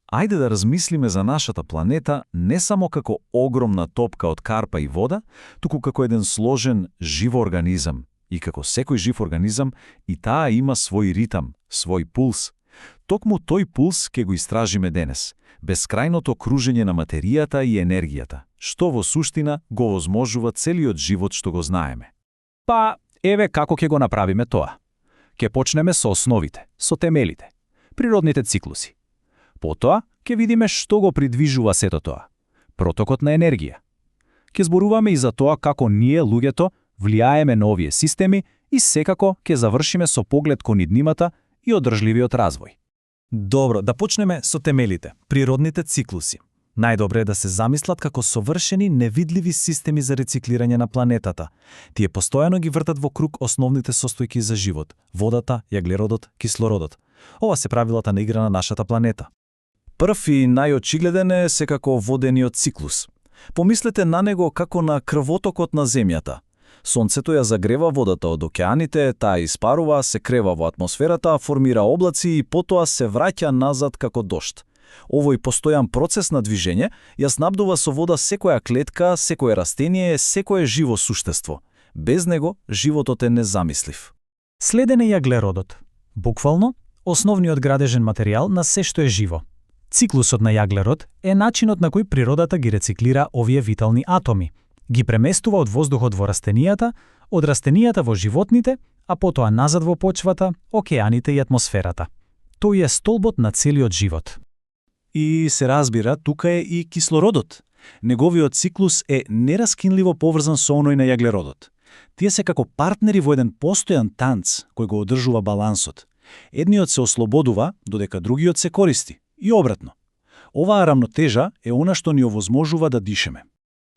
Ајде да размислиме за нашата планета не само како огромна топка од карпа и вода, туку како еден сложен жив организам. И како секој жив организам, и таа има свој ритам, свој пулс. Токму тој пулс ке го истражиме денес. Бескрајното кружење на материјата и енергијата, што во суштина го возможува целиот живот што го знаеме. Па, еве како ќе го направиме тоа. Ке почнеме со основите, со темелите, природните циклуси. Потоа, ќе видиме што го придвижува сето тоа. Протокот на енергија. Ке зборуваме и за тоа како ние, луѓето, влијаеме на овие системи и секако ќе завршиме со поглед кон иднимата и одржливиот развој. Добро, да почнеме со темелите, природните циклуси. Најдобре е да се замислат како совршени невидливи системи за рециклирање на планетата. Тие постојано ги вртат во круг основните состојки за живот – водата, јаглеродот, кислородот. Ова се правилата на игра на нашата планета. Прв и најочигледен е секако водениот циклус. Помислете на него како на крвотокот на земјата. Сонцето ја загрева водата од океаните, таа испарува, се крева во атмосферата, формира облаци и потоа се враќа назад како дожд. Овој постојан процес на движење ја снабдува со вода секоја клетка, секое растение, секое живо суштество. Без него животот е незамислив. Следен е јаглеродот. Буквално, основниот градежен материјал на се што е живо. Циклусот на јаглерод е начинот на кој природата ги рециклира овие витални атоми. Ги преместува од воздухот во растенијата, од растенијата во животните, а потоа назад во почвата, океаните и атмосферата. Тој е столбот на целиот живот. И се разбира, тука е и кислородот. Неговиот циклус е нераскинливо поврзан со оној на јаглеродот. Тие се како партнери во еден постојан танц кој го одржува балансот. Едниот се ослободува, додека другиот се користи. И обратно. Оваа рамнотежа е она што ни овозможува да дишеме.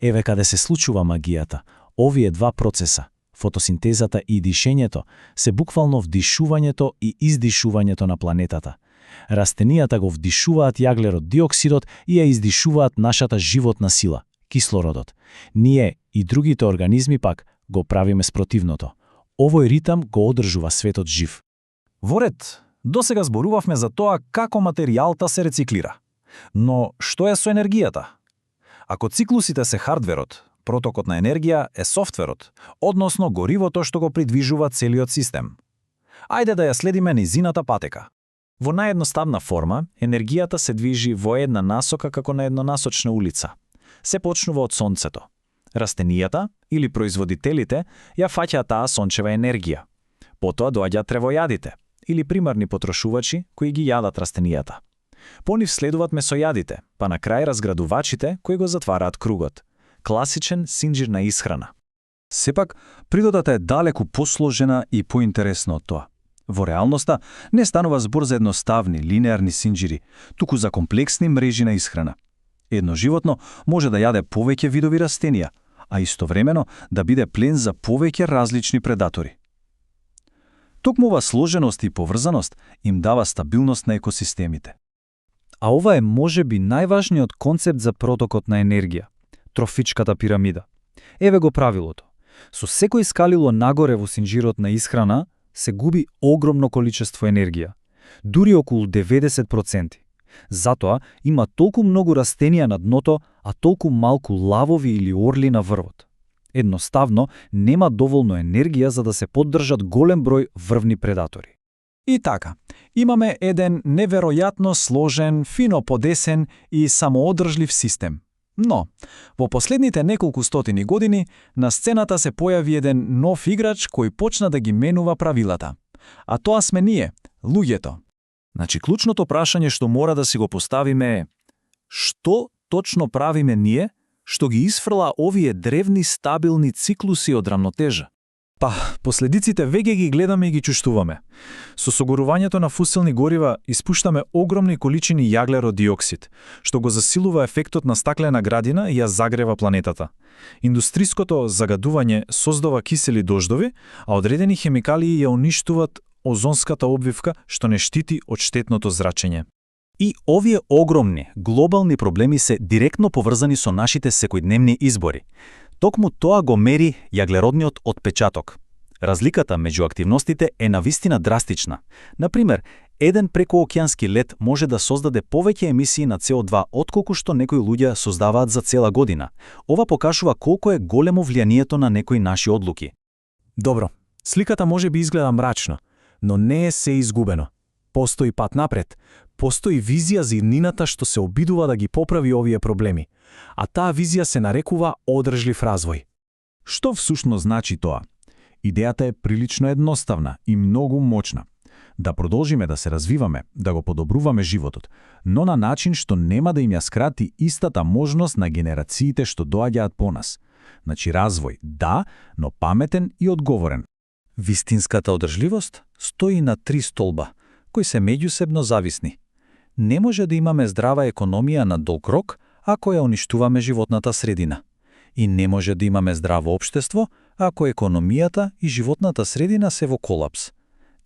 Еве каде се случува магијата. Овие два процеса, фотосинтезата и дишењето, се буквално вдишувањето и издишувањето на планетата. Растенијата го вдишуваат јаглерод диоксидот и ја издишуваат нашата животна сила, кислородот. Ние и другите организми пак го правиме спротивното. Овој ритам го одржува светот жив. Во ред, досега зборувавме за тоа како материјалта се рециклира. Но што е со енергијата? Ако циклусите се хардверот, протокот на енергија е софтверот, односно горивото што го придвижува целиот систем. Ајде да ја следиме низината патека. Во наједноставна форма, енергијата се движи во една насока како на еднонасочна улица. Се почнува од сонцето. Растенијата или производителите ја фаќаат таа сончева енергија. Потоа доаѓаат тревојадите или примарни потрошувачи кои ги јадат растенијата. По нив следуваат месојадите, па на крај разградувачите кои го затвараат кругот. Класичен синџир на исхрана. Сепак, природата е далеку посложена и поинтересна од тоа. Во реалноста не станува збор за едноставни, линеарни синџири, туку за комплексни мрежи на исхрана. Едно животно може да јаде повеќе видови растенија, а истовремено да биде плен за повеќе различни предатори. Токму ова сложеност и поврзаност им дава стабилност на екосистемите. А ова е можеби најважниот концепт за протокот на енергија – трофичката пирамида. Еве го правилото. Со секој скалило нагоре во синџирот на исхрана се губи огромно количество енергија, дури околу 90%. Затоа има толку многу растенија на дното, а толку малку лавови или орли на врвот. Едноставно, нема доволно енергија за да се поддржат голем број врвни предатори. И така, имаме еден неверојатно сложен, фино подесен и самоодржлив систем. Но, во последните неколку стотини години, на сцената се појави еден нов играч кој почна да ги менува правилата. А тоа сме ние, луѓето. Значи, клучното прашање што мора да си го поставиме е: што точно правиме ние, што ги исфрла овие древни стабилни циклуси од рамнотежа? Па, последиците веќе ги гледаме и ги чуштуваме. Со согорувањето на фусилни горива испуштаме огромни количини јаглерод диоксид, што го засилува ефектот на стаклена градина и ја загрева планетата. Индустриското загадување создава кисели дождови, а одредени хемикалии ја уништуваат озонската обвивка, што не штити од штетното зрачење. И овие огромни, глобални проблеми се директно поврзани со нашите секојдневни избори. Токму тоа го мери јаглеродниот отпечаток. Разликата меѓу активностите е навистина драстична. Например, еден прекоокеански лет може да создаде повеќе емисии на CO2 отколку што некои луѓе создаваат за цела година. Ова покажува колку е големо влијанието на некои наши одлуки. Добро, сликата може би изгледа мрачно, но не е се изгубено. Постои пат напред, постои визија за иднината што се обидува да ги поправи овие проблеми, а таа визија се нарекува одржлив развој. Што всушност значи тоа? Идејата е прилично едноставна и многу мочна. Да продолжиме да се развиваме, да го подобруваме животот, но на начин што нема да им ја скрати истата можност на генерациите што доаѓаат по нас. Значи развој, да, но паметен и одговорен. Вистинската одржливост стои на 3 столба, кои се меѓусебно зависни. Не може да имаме здрава економија на долг рок ако ја уништуваме животната средина. И не може да имаме здраво општество ако економијата и животната средина се во колапс.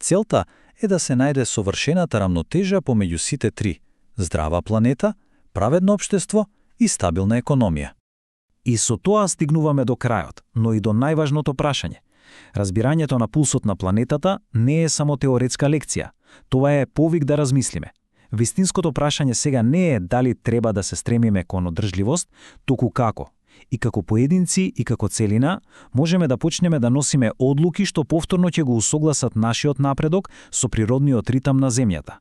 Целта е да се најде совршената рамнотежа помеѓу сите три – здрава планета, праведно општество и стабилна економија. И со тоа стигнуваме до крајот, но и до најважното прашање. Разбирањето на пулсот на планетата не е само теоретска лекција. Тоа е повик да размислиме. Вистинското прашање сега не е дали треба да се стремиме кон одржливост, туку како. И како поединци и како целина, можеме да почнеме да носиме одлуки што повторно ќе го усогласат нашиот напредок со природниот ритам на земјата.